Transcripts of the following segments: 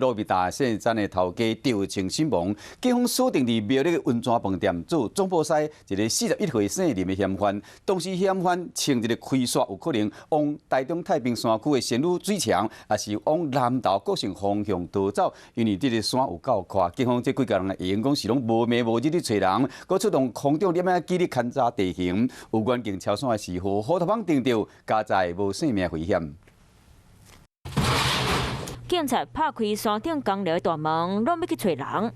路易達聖誕的頭家釣情身亡，警方鎖定佇苗栗的溫泉飯店做總鋪師一个41歲姓林的嫌犯。當時嫌犯穿一个開煞，有可能往台中太平山區的仙女水牆，抑是往南投國姓方向逃走。因為這个山有夠闊，警方這幾家人會用講是攏無暝無日咧揣人，閣出動空中攝影機咧勘查地形，有遠景超山的時候，虎頭蜂叮著，佳哉無性命危險。警察拍開山頂工寮的大門，攏欲去揣人。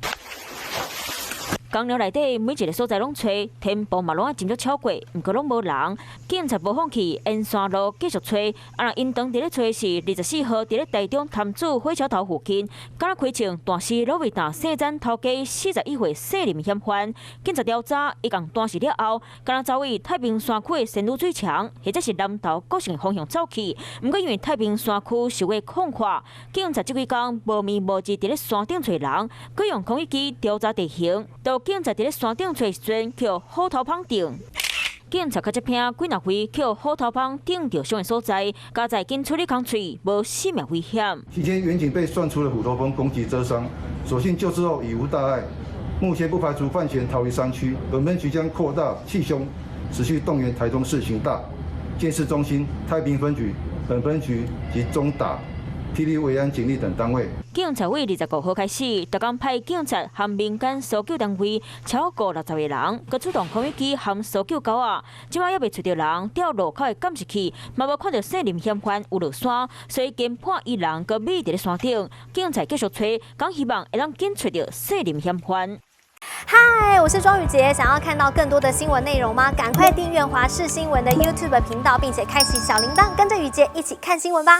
工寮內底每一个所在攏揣，天幕嘛攏愛斟酌超過，毋過攏無人。警察無放棄，沿山路繼續揣。啊，𪜶當佇咧揣時，24號佇咧台中潭子火車頭附近，敢若開槍彈死魯味達聖誕頭家41歲姓林嫌犯。警察調查，伊共彈死了後，敢若走位太平山區的仙女水牆，或者是南投國姓方向走去。毋過因為太平山區受過空曠，警察這幾工無暝無日佇咧山頂揣人，閣用空域機調查地形。到警察佇咧山頂揣時陣，予虎頭蜂叮。警察較這片幾若歲，予虎頭蜂叮著傷的所在，佳哉緊處理空喙，無性命危險。期間，員警被算出了虎頭蜂攻擊蟄傷，所幸救治後已無大礙。目前不排除犯嫌逃離山區，本分局將擴大緝兇，持續動員台中市刑大、鑑識中心、太平分局、本分局及中打、霹靂維安警力等單位。警察為25號開始，逐工派警察和民間搜救單位超過60個人，閣出動空域機和搜救狗仔。這擺猶未揣著人，調路口的監視器，嘛無看著姓林嫌犯有落山，所以研判伊人閣匿佇咧山頂。警察繼續揣，講希望會當緊揣著姓林嫌犯。嗨，我是莊宇傑，想要看到更多的新聞內容嗎？趕快訂閱華視新聞的 YouTube 頻道，並且開啟小鈴鐺，跟着宇傑一起看新聞吧。